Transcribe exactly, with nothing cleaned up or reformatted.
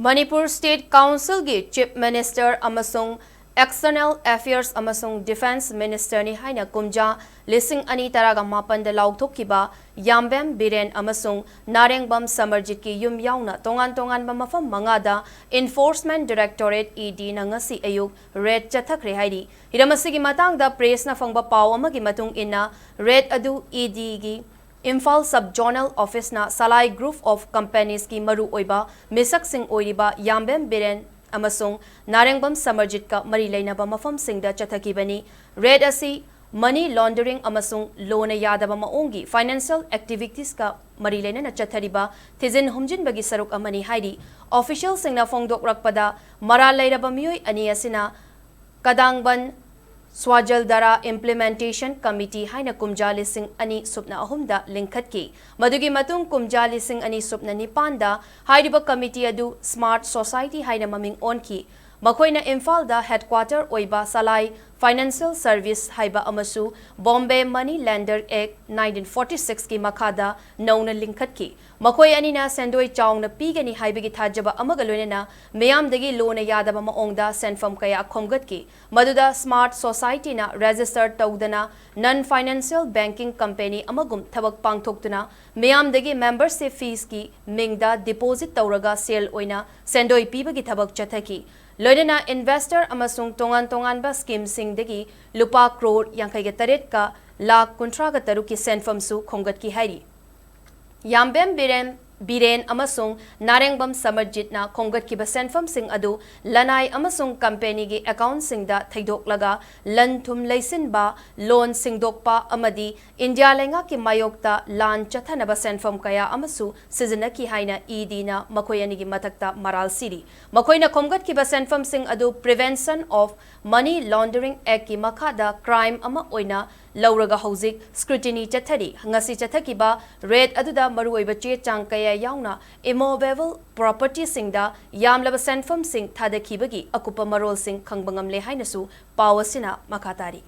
Manipur state ꯀꯥꯎꯟꯁꯤꯜꯒꯤ chief minister ꯑꯃꯁꯨꯡ external affairs ꯑꯃꯁꯨꯡ ꯗꯤꯐꯦꯟꯁ ꯃꯤꯅꯤꯁꯇꯔꯅꯤ ꯍꯥꯏꯅ ꯀꯨꯝꯖꯥ ꯂꯤꯁꯤꯡ ꯑꯅꯤ ꯇꯔꯥꯒ ꯃꯥꯄꯟꯗ ꯂꯥꯎꯊꯣꯛꯈꯤꯕ ꯌꯥꯝꯕꯦꯝ ꯕꯤꯔꯦꯟ ꯑꯃꯁꯨꯡ ꯅꯥꯔꯦꯡꯕꯝ ꯁꯃꯔꯖꯤꯠꯀꯤ ꯌꯨꯝ ꯌꯥꯎꯅ ꯇꯣꯉꯥꯟ ꯇꯣꯉꯥꯟꯕ ꯃꯐꯝ ꯃꯉꯥꯗ ꯏꯟꯐꯣꯔꯁꯃꯦꯟꯠ ꯗꯥꯏꯔꯦꯛꯇꯣꯔꯦꯠ, ꯏ ꯗꯤꯅ ꯉꯁꯤ ꯑꯌꯨꯛ ꯔꯦꯗ ꯆꯠꯊꯈ꯭ꯔꯦ ꯍꯥꯏꯔꯤ꯫ ꯍꯤꯔꯝ ꯑꯁꯤꯒꯤ ꯃꯇꯥꯡꯗ ꯄ꯭ꯔꯦꯁꯅ ꯐꯪꯕ ꯄꯥꯎ ꯑꯃꯒꯤ ꯃꯇꯨꯡ ꯏꯟꯅ, ꯔꯦꯗ ꯑꯗꯨ ꯏ ꯗꯤꯒꯤ ꯏꯝꯐꯥꯜ ꯁꯕ ꯖꯣꯅꯦꯜ ꯑꯣꯐꯤꯁꯅ ꯁꯂꯥꯏ ꯒ꯭ꯔꯨꯞ ꯑꯣꯐ ꯀꯝꯄꯦꯅꯤꯁꯀꯤ ꯃꯔꯨꯑꯣꯏꯕ ꯃꯤꯁꯛꯁꯤꯡ ꯑꯣꯏꯔꯤꯕ ꯌꯥꯝꯕꯦꯝ ꯕꯤꯔꯦꯟ ꯑꯃꯁꯨꯡ ꯅꯥꯔꯦꯡꯕꯝ ꯁꯃꯔꯖꯤꯠꯀ ꯃꯔꯤ ꯂꯩꯅꯕ ꯃꯐꯝꯁꯤꯡꯗ ꯆꯠꯊꯈꯤꯕꯅꯤ꯫ ꯔꯦꯗ ꯑꯁꯤ ꯃꯅꯤ ꯂꯣꯟꯗꯔꯤꯡ ꯑꯃꯁꯨꯡ ꯂꯣꯅ ꯌꯥꯗꯕ ꯃꯑꯣꯡꯒꯤ ꯐꯥꯏꯅꯥꯟꯁꯤꯌꯦꯜ ꯑꯦꯛꯇꯤꯚꯤꯇꯤꯁꯀ ꯃꯔꯤ ꯂꯩꯅꯅ ꯆꯠꯊꯔꯤꯕ ꯊꯤꯖꯤꯟ ꯍꯨꯝꯖꯤꯟꯕꯒꯤ ꯁꯔꯨꯛ ꯑꯃꯅꯤ ꯍꯥꯏꯔꯤ꯫ ꯑꯣꯐꯤꯁꯤꯌꯦꯜꯁꯤꯡꯅ ꯐꯣꯡꯗꯣꯛꯂꯛꯄꯗ, ꯃꯔꯥꯜ ꯂꯩꯔꯕ ꯃꯤꯑꯣꯏ ꯑꯅꯤ ꯑꯁꯤꯅ ꯀꯗꯥꯡꯕꯟ ꯁ꯭ꯋꯥꯖꯜꯗꯥꯔꯥ ꯏꯝꯄ꯭ꯂꯤꯃꯦꯟꯇꯦꯁꯟ ꯀꯃꯤꯇꯤ ꯍꯥꯏꯅ ꯀꯨꯝꯖꯥ ꯂꯤꯁꯤꯡ ꯑꯅꯤ ꯁꯨꯞꯅ ꯑꯍꯨꯝꯗ ꯂꯤꯡꯈꯠꯈꯤ꯫ ꯃꯗꯨꯒꯤ ꯃꯇꯨꯡ ꯀꯨꯝꯖꯥ ꯂꯤꯁꯤꯡ ꯑꯅꯤ ꯁꯨꯞꯅ ꯅꯤꯄꯥꯟꯗ ꯍꯥꯏꯔꯤꯕ ꯀꯃꯤꯇꯤ ꯑꯗꯨ ꯁ꯭ꯃꯥꯔꯠ ꯁꯣꯁꯥꯏꯇꯤ ꯍꯥꯏꯅ ꯃꯃꯤꯡ ꯑꯣꯟꯈꯤ꯫ ꯃꯈꯣꯏꯅ ꯏꯝꯐꯥꯜꯗ ꯍꯦꯗꯀ꯭ꯋꯥꯇꯔ ꯑꯣꯏꯕ ꯁꯂꯥꯏ ꯐꯥꯏꯅꯥꯟꯁꯤꯌꯦꯜ ꯁꯔꯚꯤꯁ ꯍꯥꯏꯕ ꯑꯃꯁꯨ ꯕꯣꯝꯕꯦ ꯃꯅꯤ ꯂꯦꯟꯗꯔ ꯑꯦꯛ ꯅꯥꯏꯟꯇꯤꯟ ꯐꯣꯔꯇꯤ ꯁꯤꯛꯁꯀꯤ ꯃꯈꯥꯗ ꯅꯧꯅ ꯂꯤꯡꯈꯠꯈꯤ꯫ ꯃꯈꯣꯏ ꯑꯅꯤꯅ ꯁꯦꯟꯗꯣꯏ ꯆꯥꯎꯅ ꯄꯤꯒꯅꯤ ꯍꯥꯏꯕꯒꯤ ꯊꯥꯖꯕ ꯑꯃꯒ ꯂꯣꯏꯅꯅ ꯃꯤꯌꯥꯝꯗꯒꯤ ꯂꯣꯅ ꯌꯥꯗꯕ ꯃꯑꯣꯡꯗ ꯁꯦꯟꯐꯝ ꯀꯌꯥ ꯈꯣꯝꯒꯠꯈꯤ꯫ ꯃꯗꯨꯗ ꯁ꯭ꯃꯥꯔꯠ ꯁꯣꯁꯥꯏꯇꯤꯅ ꯔꯦꯖꯤꯁꯇꯔ ꯇꯧꯗꯅ ꯅꯟ ꯐꯥꯏꯅꯥꯟꯁꯤꯌꯦꯜ ꯕꯦꯡꯀꯤꯡ ꯀꯝꯄꯦꯅꯤ ꯑꯃꯒꯨꯝ ꯊꯕꯛ ꯄꯥꯡꯊꯣꯛꯇꯨꯅ ꯃꯤꯌꯥꯝꯗꯒꯤ ꯃꯦꯝꯕꯔꯁꯤꯞ ꯐꯤꯁꯀꯤ ꯃꯤꯡꯗ ꯗꯤꯄꯣꯖꯤꯠ ꯇꯧꯔꯒ ꯁꯦꯜ ꯑꯣꯏꯅ ꯁꯦꯟꯗꯣꯏ ꯄꯤꯕꯒꯤ ꯊꯕꯛ ꯆꯠꯊꯈꯤ꯫ ꯂꯣꯏꯅꯅ ꯏꯟꯚꯦꯁꯇꯔ ꯑꯃꯁꯨꯡ ꯇꯣꯉꯥꯟ ꯇꯣꯉꯥꯟꯕ ꯁ꯭ꯀꯤꯝꯁꯤꯡꯗꯒꯤ ꯂꯨꯄꯥ ꯀ꯭ꯔꯣꯔ ꯌꯥꯡꯈꯩꯒ ꯇꯔꯦꯠꯀ ꯂꯥꯈ ꯀꯨꯟꯊ꯭ꯔꯥꯒ ꯇꯔꯨꯛꯀꯤ ꯁꯦꯟꯐꯝꯁꯨ ꯈꯣꯝꯒꯠꯈꯤ ꯍꯥꯏꯔꯤ꯫ ꯌꯥꯝꯕꯦꯝ ꯕꯤꯔꯦꯟ, ꯕꯤꯔꯦꯟ ꯑꯃꯁꯨꯡ ꯅꯥꯔꯦꯡꯕꯝ ꯁꯃꯔꯖꯤꯠꯅ ꯈꯣꯝꯒꯠꯈꯤꯕ ꯁꯦꯟꯐꯝꯁꯤꯡ ꯑꯗꯨ ꯂꯅꯥꯏ ꯑꯃꯁꯨꯡ ꯀꯝꯄꯦꯅꯤꯒꯤ ꯑꯦꯀꯥꯎꯟꯠꯁꯤꯡꯗ ꯊꯩꯗꯣꯛꯂꯒ ꯂꯟ ꯊꯨꯝ ꯂꯩꯁꯤꯟꯕ, ꯂꯣꯟ ꯁꯤꯡꯗꯣꯛꯄ ꯑꯃꯗꯤ ꯏꯟꯗꯤꯌꯥ ꯂꯩꯉꯥꯛꯀꯤ ꯃꯥꯌꯣꯛꯇ ꯂꯥꯟ ꯆꯠꯊꯅꯕ ꯁꯦꯟꯐꯝ ꯀꯌꯥ ꯑꯃꯁꯨ ꯁꯤꯖꯤꯟꯅꯈꯤ ꯍꯥꯏꯅ ꯏ ꯗꯤꯅ ꯃꯈꯣꯏ ꯑꯅꯤꯒꯤ ꯃꯊꯛꯇ ꯃꯔꯥꯜ ꯁꯤꯔꯤ꯫ ꯃꯈꯣꯏꯅ ꯈꯣꯝꯒꯠꯈꯤꯕ ꯁꯦꯟꯐꯝꯁꯤꯡ ꯑꯗꯨ Prevention of Money Laundering Act ꯀꯤ ꯃꯈꯥꯗ ꯀ꯭ꯔꯥꯏꯝ ꯑꯃ ꯑꯣꯏꯅ ꯂꯧꯔꯒ ꯍꯧꯖꯤꯛ ꯁ꯭ꯀ꯭ꯔꯨꯇꯤꯅꯤ ꯆꯠꯊꯔꯤ꯫ ꯉꯁꯤ ꯆꯠꯊꯈꯤꯕ ꯔꯦꯗ ꯑꯗꯨꯗ ꯃꯔꯨꯑꯣꯏꯕ ꯆꯦ ꯆꯥꯡ ꯀꯌꯥ ꯌꯥꯎꯅ ꯏꯃꯣꯚꯦꯕꯜ ꯄ꯭ꯔꯣꯄꯔꯇꯤꯁꯤꯡꯗ ꯌꯥꯝꯂꯕ ꯁꯦꯟꯐꯝꯁꯤꯡ ꯊꯥꯗꯈꯤꯕꯒꯤ ꯑꯀꯨꯞꯄ ꯃꯔꯣꯜꯁꯤꯡ ꯈꯪꯕ ꯉꯝꯂꯦ ꯍꯥꯏꯅꯁꯨ ꯄꯥꯎ ꯑꯁꯤꯅ ꯃꯈꯥ ꯇꯥꯔꯤ꯫